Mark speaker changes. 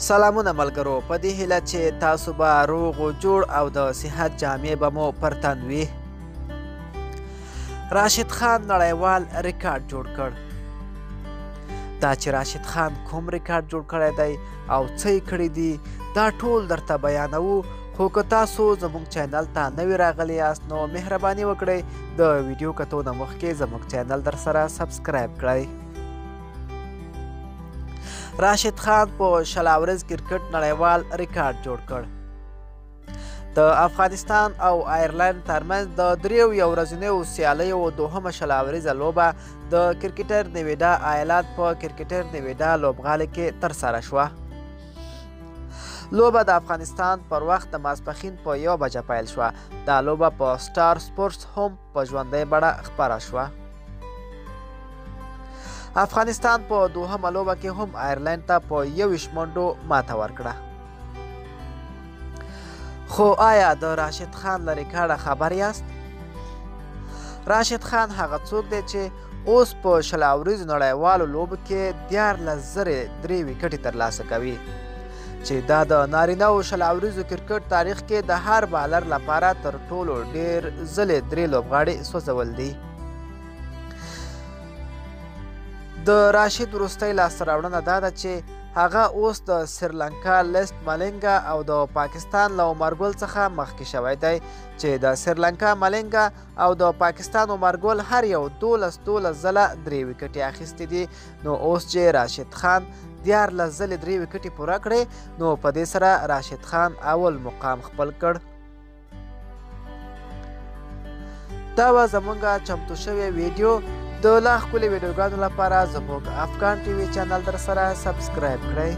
Speaker 1: سلامونه ملګرو، په دې هیله چې تاسو به روغ و جوړ او د صحت جامې به مو پر تن وي. راشد خان نړیوال ریکارډ جوړ کړ. دا چې راشد خان کوم ریکارډ جوړ کړی دی او څه یې کړي دي، دا ټول درته بیانوو. خو که تاسو زموږ چینل ته نوي راغلي یاست، نو مهرباني وکړئ د ویډیو کتو نه مخکې زموږ چینل در سره subscribe کړئ. راشد خان په 20 اوریز کرکټ نړیوال ریکارډ جوړ کړ. د افغانستان او آیرلند ترمنځ د دریو یو ورځنیو سیالیو دوهمه 20 اوریزه لوبه د کرکټر نیویډا ایالات په کرکټر نیویډا لوبغالي کې ترسره شوه. لوبه د افغانستان پر وخت د ماسپښین په 1 بجه پیل شوه. دا لوبه په سټار سپورټس هم په ژوندۍ بڼه خپره شوه. افغانستان په دوهمه لوبه کې هم آیرلند ته په 21 منډو ماته ورکړه. خو آیا د راشد خان له ریکارډه خبر یاست؟ راشد خان هغه څوک دی چې اوس په 20 اوریزو نړیوالو لوبو کې 13,003 ویکټې ترلاسه کوي، چې دا د نارینه او 20 اوریزو کرکټ تاریخ کې د هر بالر لپاره تر ټولو ډېر ځلې 3 لوبغاړي سوځول دي. د راشد وروستۍ لاسته راوړنه دا ده چې هغه اوس د سریلانکا لیست ملنګا او د پاکستان له عمر ګل څخه مخکې شوی دی، چې د سریلانکا ملنګا او د پاکستان عمر ګل هر یو 12 ځله 3 ویکټې اخیستې دي. نو اوس چې راشد خان 13 ځلې 3 ویکټې پوره کړې، نو په دې سره راشد خان اول مقام خپل کړ. دا وه زموږ چمتو شوې ویډیو. د لا ښکلې ویډیوګانو لپاره زموږ افغان ټي وي چینل در سره subscribe کړئ.